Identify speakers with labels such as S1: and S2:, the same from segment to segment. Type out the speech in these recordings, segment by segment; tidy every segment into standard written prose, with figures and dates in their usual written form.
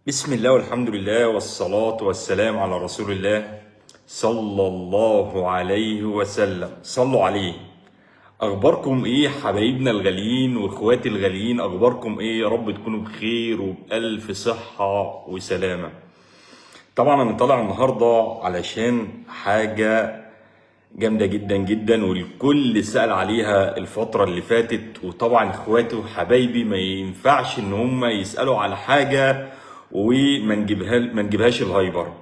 S1: بسم الله والحمد لله والصلاة والسلام على رسول الله صلى الله عليه وسلم. صلوا عليه. اخباركم ايه حبايبنا الغاليين واخواتي الغاليين؟ اخباركم ايه؟ يا رب تكونوا بخير وبألف صحة وسلامة. طبعا انا طالع النهاردة علشان حاجة جامدة جدا جدا والكل سأل عليها الفترة اللي فاتت، وطبعا اخواتي وحبايبي ما ينفعش ان هم يسألوا على حاجة وما نجيبها ما نجيبهاش الهايبر.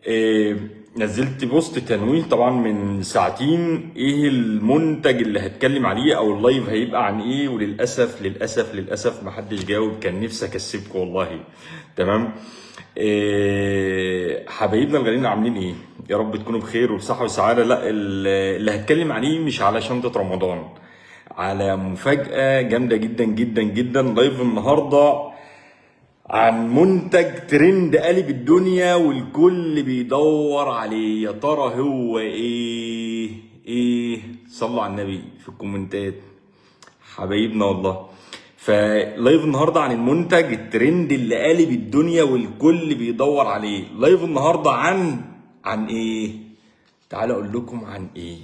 S1: إيه، نزلت post تنويه طبعا من ساعتين ايه المنتج اللي هتكلم عليه او ال live هيبقى عن ايه، وللاسف للاسف للاسف محدش جاوب. كان نفسي اكسبكم والله. تمام. إيه، حبايبنا الغاليين عاملين ايه؟ يا رب تكونوا بخير وبصحة وسعادة. لا، اللي هتكلم عليه مش على شنطة رمضان، على مفاجأة جامدة جدا جدا جدا. live النهاردة عن منتج ترند قلب الدنيا والكل بيدور عليه. يا ترى هو ايه؟ ايه؟ صلوا على النبي في الكومنتات حبايبنا والله. ف live النهارده عن المنتج الترند اللي قالب الدنيا والكل بيدور عليه. live النهارده عن ايه؟ تعالوا اقول لكم عن ايه.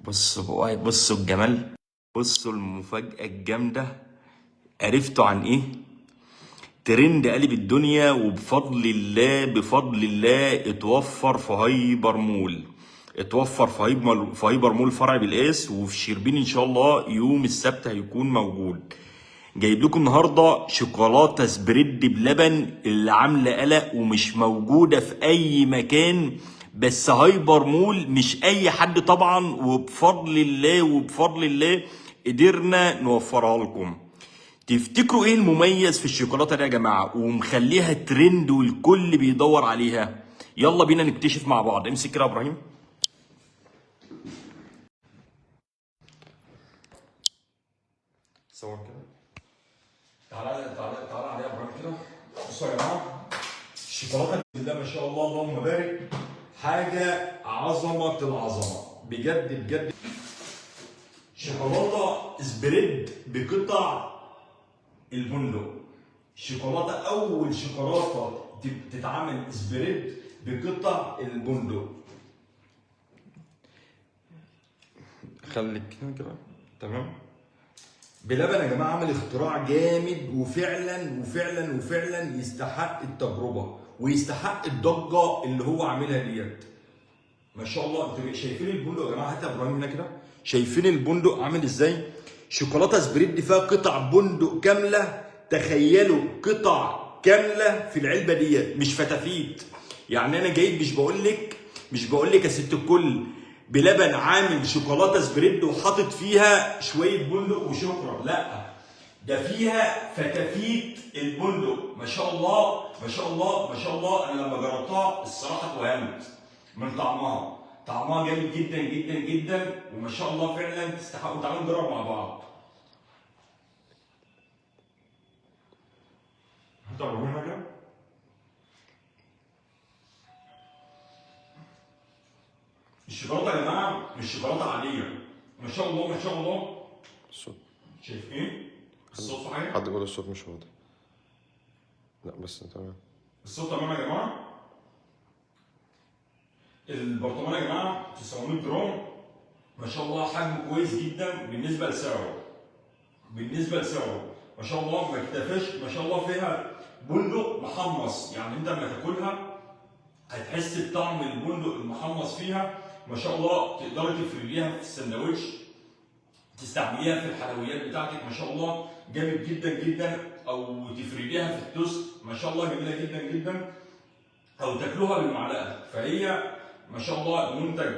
S1: بصوا بقى، بصوا الجمال، بصوا المفاجأة الجامدة. عرفتوا عن ايه؟ ترند قلب الدنيا، وبفضل الله بفضل الله اتوفر في هايبر مول، اتوفر في هايبر مول فرع بالقاس، وفي شربين ان شاء الله يوم السبت هيكون موجود. جايب لكم النهارده شوكولاتة spread بلبن اللي عامله قلق ومش موجودة في اي مكان، بس هايبر مول مش اي حد طبعا، وبفضل الله وبفضل الله قدرنا نوفرها لكم. تفتكروا ايه المميز في الشوكولاتة دي يا جماعة ومخليها ترند والكل بيدور عليها؟ يلا بينا نكتشف مع بعض. امسك كده يا ابراهيم. صور كده. تعالى تعالى تعالى عليها يا ابراهيم كده. بصوا يا جماعة، الشوكولاتة ده ما شاء الله اللهم بارك، حاجة عظمه العظمة بجد بجد. شوكولاتة spread بقطع البندق، شوكولاتة، اول شوكولاتة تتعمل spread بقطع البندق. خليك كده تمام. بلبن يا جماعة عمل اختراع جامد، وفعلا وفعلا وفعلا يستحق التجربة ويستحق الضجة اللي هو عاملها ديت. ما شاء الله، انتوا شايفين البندق يا جماعة؟ هات يا ابراهيم هنا كده. شايفين البندق عامل ازاي؟ شوكولاتة spread فيها قطع بندق كاملة، تخيلوا قطع كاملة في العلبة ديت، مش فتافيت. يعني انا جايب، مش بقول لك يا ست الكل بلبن عامل شوكولاتة spread وحاطط فيها شوية بندق وشكرا، لا ده فيها فتافيت البندق. ما شاء الله ما شاء الله ما شاء الله. انا لما جربتها الصراحة اتوهمت من طعمها، طعمها جامد جدا جدا جدا، وما شاء الله فعلا تستحقوا. تعالوا نجرب مع بعض. هتعملوا حاجة؟ الشوكولاتة يا جماعة مش شوكولاتة عادية، ما شاء الله ما شاء الله.
S2: الصوت
S1: شايف ايه؟ الصوت في حاجة؟
S2: حد بيقول الصوت مش واضح. لا بس تمام،
S1: الصوت تمام يا جماعة. البرطمان يا جماعة 900 جرام، ما شاء الله حجمه كويس جدا بالنسبة لسعره، بالنسبة لسعره ما شاء الله ما اكتفاش. ما شاء الله فيها بندق محمص، يعني انت لما تاكلها هتحس بطعم البندق المحمص فيها. ما شاء الله تقدري تفرديها في السندوتش، تستعمليها في الحلويات بتاعتك، ما شاء الله جامد جدا جدا، او تفرديها في التوست، ما شاء الله جميلة جدا جدا، او تاكلوها بالمعلقه. فهي ما شاء الله منتج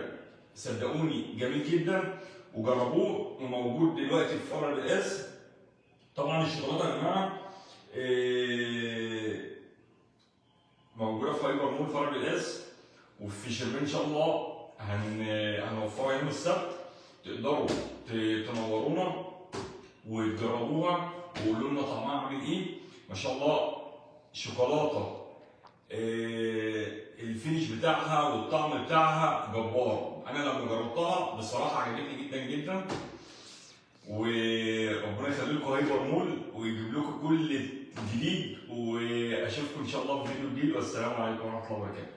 S1: صدقوني جميل جدا، وجربوه، وموجود دلوقتي في فرع الاس. طبعا الشوكولاتة يا جماعة موجودة في هايبر مول فرع الاس، وفي شربين ان شاء الله هنوفرها يوم السبت. تقدروا تنورونا وتجربوها وقولوا لنا طعمها عامل ايه. ما شاء الله شوكولاتة ال finish بتاعها والطعم بتاعها جبار. انا لما جربتها بصراحة عجبتني جدا جدا، وربنا يخلي لكم هايبر مول. ويجيب لكم كل جديد، واشوفكم ان شاء الله في فيديو جديد، والسلام عليكم ورحمة الله وبركاته.